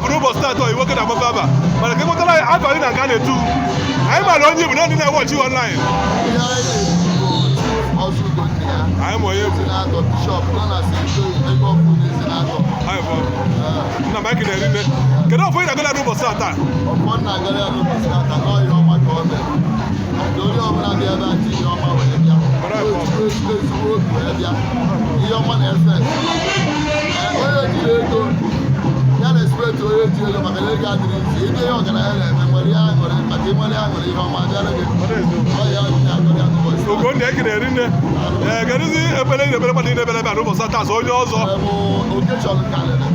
bụ n'ụbọchị taata oyi nwoke na-agbafe aba mana ka ịkpọtara anyị abalị na nke a na-etu anyị maara onye bụ na ndị na-ewọchi online. Anyị ma onye bụ. Anyị bụ nna m ekele nne. Kedu ọfọ ị na-agala n'ụbọchị taa? Ọfọ na-agara ya n'ụbọchị taa na ọhịa ọma ka ọ mere. Nke onye ọbụla dị ebe a ji ihe ọma wee bịa. Ezigbo ezigbo obi wee bịa. Ihe ọma na-efe efe. Onye jiri ego ya na-espekt onye ji ego maka na ego adịrị iche. Ịdị ihe ọgaranya na-eme nwere ihe aṅụrị maka ịnwere aṅụrị ihe ọma abịara gị. Ọhịa ahụ na-agara ya n'ụbọchị taa. Ugonna ekele nne. Ee, kedụzi ekpere ị na-ekpere mmadụ na-ebere ebe a n'ụbọchị taa so onye ọzọ? Okechọrọ karịrị.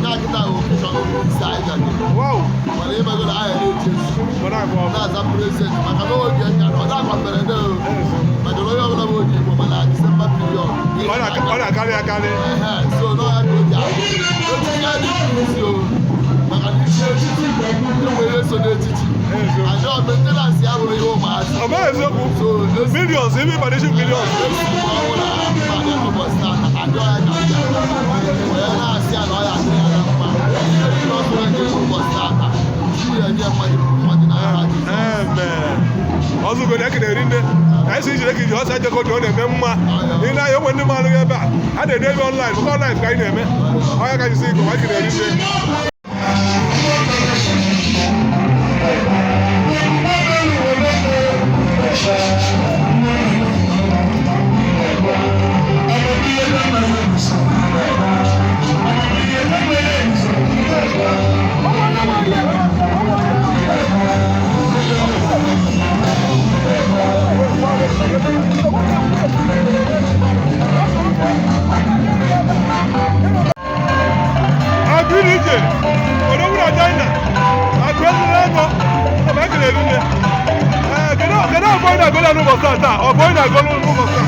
Nke a kịta bụ okechọrọ ise anyị gagoro. Mana ịmago na anyị na-eche echi. Na-aza prezident maka na oge nka na ọ dakwa mberede o. Maka na onye ọbụla bụ onye Igbo mana Disemba piriọd. Ọ na-akarị akarị. So n'ọya ka o ji ahụ. Echichi adịghị isi o. Maka na isi echichi enwere ihe so n'echichi. Ajọ maintenance ya bụrụ ihe ụmụazị. Ọ bụghị eziokwu. Millions, even financial millions. Amen. Ọzọ Ugonna ekele rinne. Anyị si ijire ka iji ọsọ ejekọ dị ọ na-eme mma. Ị na-anya onwe ndị mmadụ ebe a. Ha na-ede ebe online, maka online ka anyị na-eme. Ọnya ka anyị si iko, anyị ekele rinne. Agụrije, odogwu na China, akụ ezuru ego, ọ bụ ekele rinne. Ee, kedu kedu ọfọ ị na-agụla n'ụbọchị taa taa? Ọfọ ị na-agụla n'ụbọchị taa?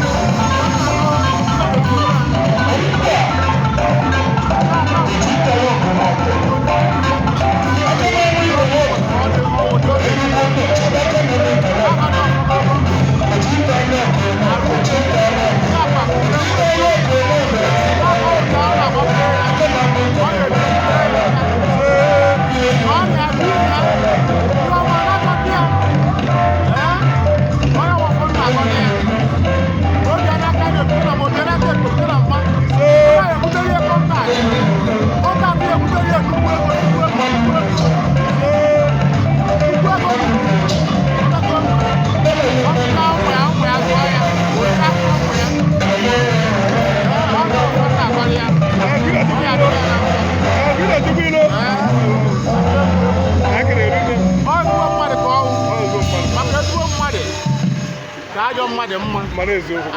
Ka ajọ mmadụ mma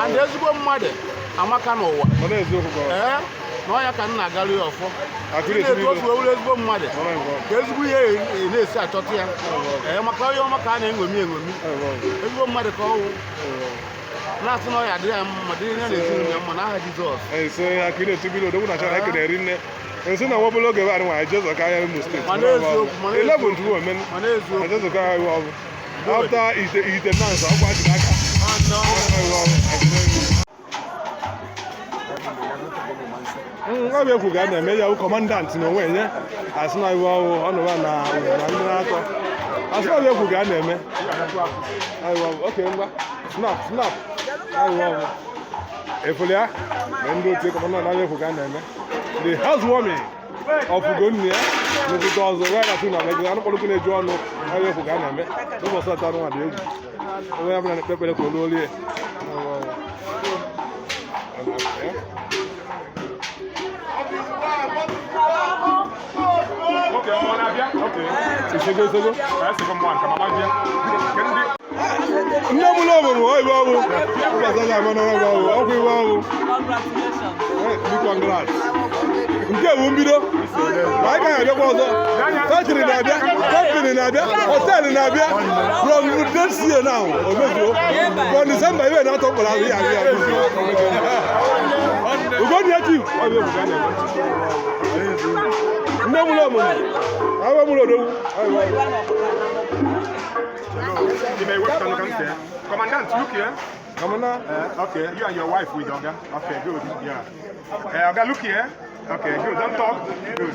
and ezigbo mmadụ amaka n'ụwa. Ee, na ọya ka m na-agara ya ọfọ na-etu otu ewuru ezigbo mmadụ ka ezigbo ihe na-esi achọta ya. Ee, maka onye ọma ka a na-eṅomi eṅomi ezigbo mmadụ ka ọwụ na-asị na ọya adịrị ya mma dịrị ya na ezinụlọ ya mma n'aha Jizọs. Ese akiri etu bilo odogwu na China ekele rinne. Ese na nwobele oge ebe anyị Jesu ka ahịa Imo steeti. Mana eziokwu, mana eziokwu. 11 tuwo men. Mana eziokwu. Jesu ka ahịa ọbụ. After ite ite nance ọkwa ji n'aka. Ọ bụ ekwu ga na-eme ya bụ kọmandant na onwe nye asị na iwu ọwụ ọnụwa na na ndị na-atọ asị na ọ bụ ekwu ga na-eme oke ngwa snap snap iwu ọwụ efuli ya na ndị otu kọmandant na ekwu ga na-eme the housewarming of Ugonna n'obodo ọzọ wee na-atụ na megide anụ kpọrọkụ na-eju ọnụ ọrụ ekwu ga na-eme n'ụbọchị atọ anụ dị egwu onye ọbụla na-ekpe ekpere ka olu olie. Nne m ụlọ ọmụmụ ọ iwe ọwụ ụbọchị ọzọ ama n'ọrụ ọwụ ọkwa iwe ọwụ. Congrats. Nke bụ mbido. Anyị ka ga-abịakwa ọzọ. Factory na-abịa, company na-abịa, hotel na-abịa. From this year now, o mezuo. From December, ibe na-atọ mkpọrọ ahụ ya abịa. Ugonna chief. Ọ bụ ebuka na-eme. Nne m ụlọ ọmụmụ. Awa m ụlọ odogwu. Commandant, look here. Commandant. Okay, you and your wife with Oga. Okay, good. Yeah. Oga, look here. Okay, good. Don't talk. Good.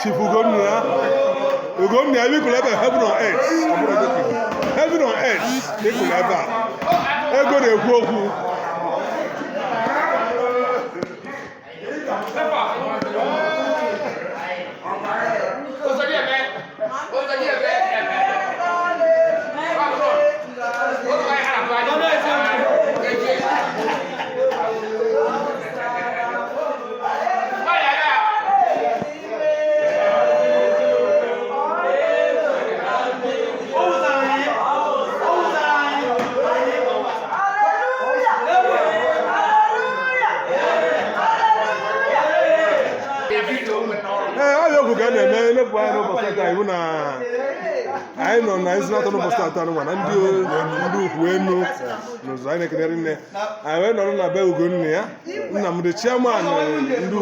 Chief Ugonna, Ugonna, ebe ikwuru ebe heaven on earth, ọ bụrụ ego ka heaven on earth ka ikwuru ebe a. Ego na-ekwu okwu. Ee, ọ bụ okwu ka a na-eme elepụ anya n'ụbọchị taa iwu na anyị nọ na ezi atọ n'ụbọchị atọ nwa na ndị ndị ukwu enu n'ụzọ anyị na-ekenere nne anyị wee nọrọ na be Ugonna ya nna m dị chairman ndị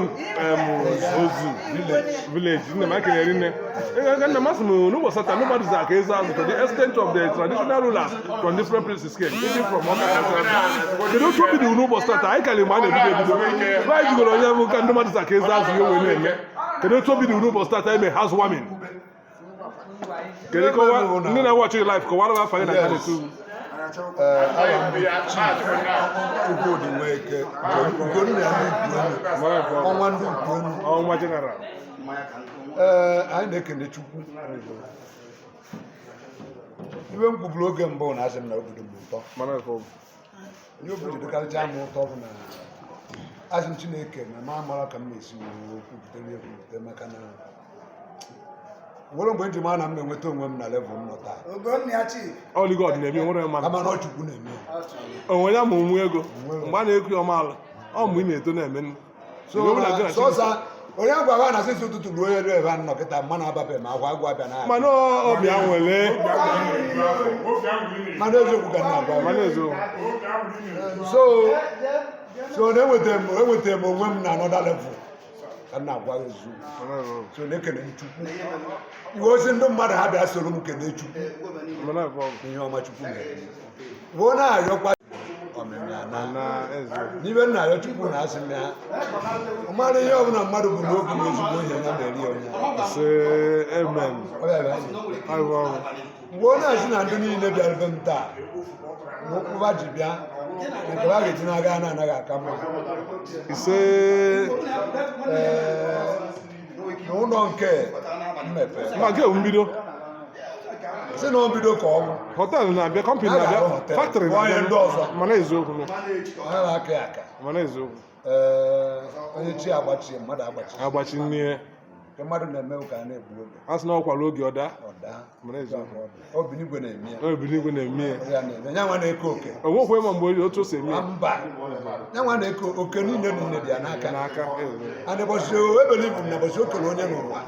Ozu village. Nna m ekenere nne. Nna m asị m n'ụbọchị taa nobody is aka eze azụ to the extent of the traditional rulers from different places came, even from Ọka. Kedu otu obi dị n'ụbọchị taa? Anyị kalị mgbe a na-ebido ebido ebe anyị jigoro onye bụ ka ndị mmadụ aka eze azụ ya wee na-eme. Kedu otu obi dị n'ụbọchị taa eme housewarming? Kedu kọwa ndị na-watch live, kọwara m afa gị na nke na-etu. Chukwudi Nweke, Ugonna ndị Ukwuenu, ọnwa ndị Ukwuenu. Ọnwa general. Ee, anyị na-ekene Chukwu. Iwe m kwuburu oge mbụ na asị m na obodo m ụtọ. Ihe obi ji dịkarịcha m ụtọ bụ na asị m Chineke na m amara ka m na-esi wee kwupụtere ya ekwupụte, maka na nwere mgbe m ji mara na m na-enweta onwe m na level m nọ taa. Only God na-eme, nwere mmadụ. Ama na ọ Chukwu na-eme. Onwe ya ma onwe ego mgbe a na-ekwu ya ọmaala ọ mgbe ị na-eto na-eme. So sọsọ onye gwa ha na sisi ụtụtụ ruo elu ebe a nọ kịta, mmanụ ababe ma akwa agwụ abịa na mana obi anwele. Mana eziokwu ka m na-agwa gị. Mana eziokwu. So na enwetara m onwe m na another level ka m na-agwa gị eziokwu. So na-ekene m Chukwu iwe ozi ndị mmadụ ha bịa soro m kene Chukwu n'ihe ọma Chukwu mere. Wee na-arịọkwa ọmịmị ana n'ibe nna arịọ Chukwu na asị m ya ọ mara ihe ọbụla mmadụ bụ n'obi na ezigbo ihe ya mere ya onye Sị amen. Ọ bịara anyị. Mgbe ọ na-asị na ndị niile bịara be m taa na ụkwụ ha ji bịa na nke ha ga-eji n'aka na-anaghị aka mma. Ise. Ee, na ụlọ nke mmepe. Ma nke bụ mbido. Si na mbido ka ọ bụ. Hotel na-abịa, company A ga-arụ na-abịa, hotel. factory Onye na-abịa. ndị ọzọ. Mana eziokwu nụ. Ha na-aka ya aka. Mana eziokwu. Ee, onye chi agbachie mmadụ agbachi. Agbachi nne. Nke mmadụ na-eme ka a na-egbu oge. A sị na ọ kwara oge ọ daa. Ọ daa. Mana eziokwu. Obinigwe na-eme ya. Obinigwe na-eme ya. Ya na-eme ya nwa na-eke oke. O nwekwa ma mgbe otu o si eme ya. Mba, ya nwa na-eke oke niile niile dị ya n'aka. N'aka. And ụbọchị ebele ibu na ụbọchị o kere onye n'ụwa.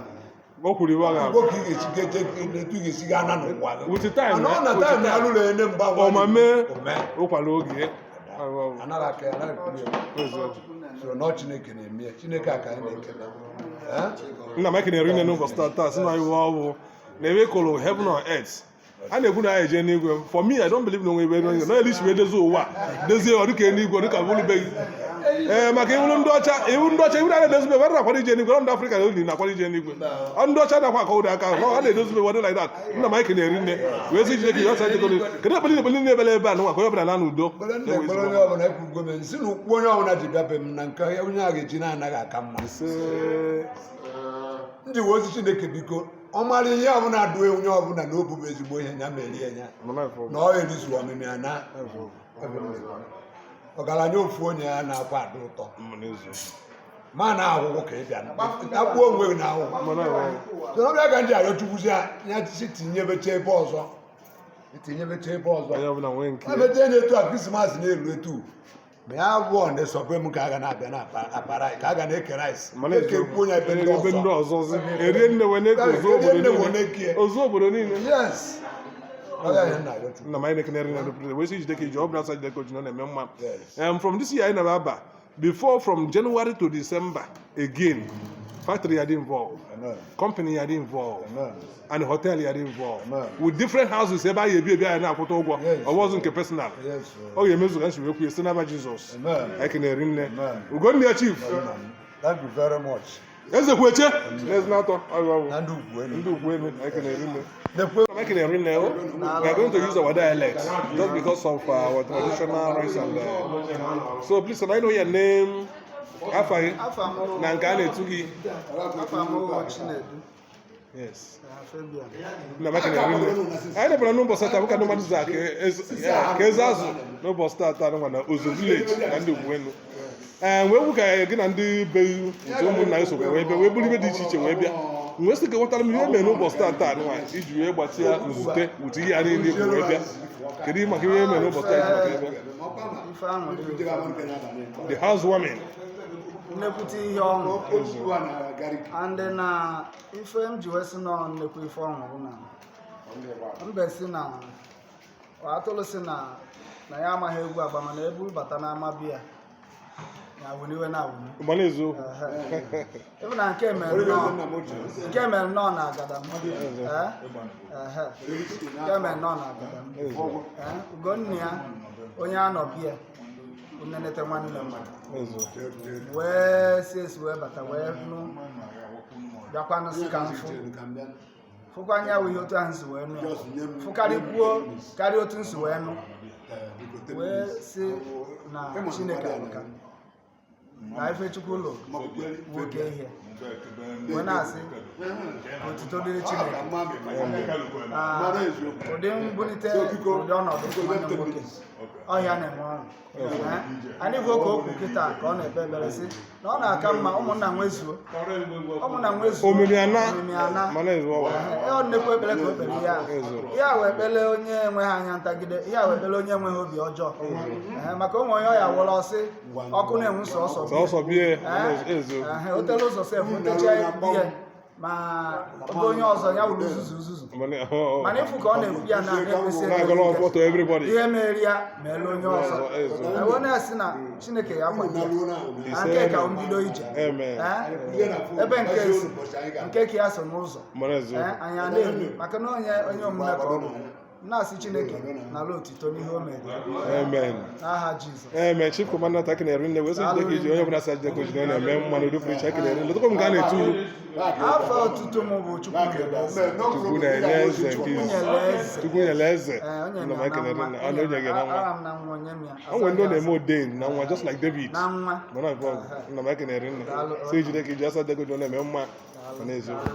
O kwuru iwe ọ ga-abụ. Ugbo ka ị ga-esi ga-eje etu ị ga-esi ga ana n'ụwa gị. With the time. Mana ọ na with the time time. ya lụrụ ene mgbanwe. Ọ ma mee Ome. ụkwara oge. Anaghị aka ya, anaghị ekwu ya. So na ọ Chineke na-eme ya. Chineke a ka anyị na-ekele. Eh? Nna m ekenere nne n'ụbọchị taa taa sị na iwe ọ bụ na ebe kụrụ heaven on earth a na-ekwu na anyị eje n'igwe. For me, I don't believe na onwe ebe n'igwe na elishi wee dozie ụwa dozie ọ dịka eluigwe ọ dịka bụrụbeghị. Ee, maka iwuru ndị ọcha, iwu ndị ọcha, iwu na na-edozibe ebe na-akwado ije n'igwe. Ndị Afrịka na oli na-akwado ije n'igwe. Ọ ndị ọcha nakwa akọ ụdị aka ahụ ọ na-edozibe ebe like that. Nna m ekenere nne wee sị Chineke ya ọcha jekọrọ. Kedu ekpere ekpere na-ebele ebe a nwa ka onye ọbụla na n'udo. Ekpere ndị ekpere onye ọbụla ekwugo m si na ụkwụ onye ọbụla ji bịa be m na nke onye a ga-eji na-anaghị aka mma. Ndị wee ozi Chineke biko ọ mara ihe ọbụla dụe onye ọbụla na obu bụ ezigbo ihe ya merie ya na ọ erizu ọmịmị ya na ọgaranya ofu onye ya na-akwa adị ụtọ ma na ahụhụ ka ị bịa tagbuo onwe gị na ahụhụ. So n'ọbịa ka m ji arịọ Chukwu si ya ya si tinyebecha ebe ọzọ, tinyebecha ebe ọzọ. Onye ọbụla nwee nke ya. Ebecha enye etu a Krismas na-elu etu ma ya bụ na-esọbe m ka a ga na-abịa na akpa rice ka a ga na-eke rice Mana eke kwuo ya ebe ndị ebe ndị ọzọ. ọzọ erie nne wee na-eke ozu Erie obodo nne wee niile. na-eke. Ozu obodo niile. Yes. Ọ ya ihe m na-arịọ Chukwu. Nna m anyị na-ekenere na president wee sị jide ka iji ọ bụla asa jide ka oji na ọ na-eme mma. From this year anyị na-aba before from January to December again. Factory ya dị involved, company ya dị involved, and hotel ya dị involved with different houses ebe a ga-ebi ebi anyị na-akwụta ụgwọ ọwọzụ nke personal. Ọ ga-emezu ka nsi wee kwuo site n'aba Jizọs. Anyị kenere nne Ugonne ya, chief. Thank you very much. Eze kweche n'ezinatọ. Na ndị ugwu elu. Ndị ugwu elu, anyị kenere nne. Anyị kenere nne o. We are going to use our dialect just because of our traditional rights and so please, can I know your name, afa gị na nke a na-etu gị? Afa m bụ Chinedu. Yes. Fabian. Nna m, ekenere nne. Anyị debara n'ụbọchị taa ka ndị mmadụ zaa ka eze azụ n'ụbọchị taa nwa na Ozo village na ndị ugwu elu. Ee, wee kwu ka gị na ndị be nke ụmụnna gị sokwa wee bịa, wee buru ibe dị iche iche wee bịa. Wee sị ka ghọtara m ihe mere n'ụbọchị taa nwa iji wee gbatịa nzute ụdị ihe a niile ikwu wee bịa. Kedu maka ihe mere n'ụbọchị taa iji maka ebe Ife ahụ dị the housewarming? Nnekwute ihe ọṅụ, and na ife m ji wee sị nọ nnekwu ife ọṅụ bụ na mbe si na atụrụ si na ya amaghị egwu agba, mana ebu bata n'ama biya ya awụniwe na awụni. Mana eziokwu. Ịbụ na nke mere nnọọ, nke mere nnọọ na agada m. Ee, ehe. Nke mere nnọọ na agada m. Ee, Ugonna ya onye anọ bịa nnenete nwanne m wee si esi wee bata wee nụ bịakwanụ sị ka m fụ fụkwa anya wụ ihe otu ahụ si wee nụ ya fụkarịkwuo karịa otu m si wee nụ, wee sị na Chineke amaka, na ife Chukwu lụ nwoke ihe, wee na-asị otuto dịrị Chineke. Ah, ụdị mbulite ụdị ọnọdụ nwanne m nwoke ọhịa na-enwe ọṅụ. Eh, anyị bụ ka okwu kịta ka ọ na-ekpe ekpere sị na ọ na-aka mma ụmụnna nwezuo, ụmụnna nwezuo. Omimi ana. Omimi ana. Mana ezu ọwa. Ee, ọ nnekwu ekpere ka o kpere ihe a. Ihe a wee ekpere onye enweghị anya ntagide, ihe a wee ekpere onye enweghị obi ọjọọ. Ee, maka ụmụ onye ọya wụrụ ọsị ọkụ na-enwu sọsọ. Sọsọ bie ezu. Ee, o tere ụzọ sef otecha bie, ma oge onye ọzọ ya wụrụ uzuzu uzuzu, mana ịfụ ka ọ na-ekwu ya na na-ekpesi na-agọrọ ọfọ to everybody. Ihe mere ya meela onye ọzọ. Ezu. Ewe na-asị na Chineke ya kwado ya na nke ka mbido ije. Amen. Ee, ebe nke si nke ka ya so n'ụzọ. Mana ezu. Ee, anyị a na-eri maka na onye onye omume ka ọ bụ na-asị Chineke n'ala otito n'ihe o mere. Amen. N'aha Jizọs. Amen. Chief Commander takinere nne, wee sị jide ka iji onye ọbụla sị jide ka ojide na-eme mma n'udo pụrụ iche. Ekenere nne. Lọtakwa m nke a na-etu ulu. Afọ otuto m bụ Chukwu nyere eze. Chukwu na-enye eze nke Chukwu izu. nyere eze. Chukwu nyere eze. Ee, o nyere Nna m, ya na ekenere nwa. nne. Ọ na o nyere gị na nwa. Ara m na nwa onye m ya. O nwere ndị ọ na-eme ordain na nwa, just like David. Na nwa. Mana nke ọgụ. Nna m, ekenere nne. Daalụ. Sị jide ka iji asa dego na-eme mma. Mana eziokwu.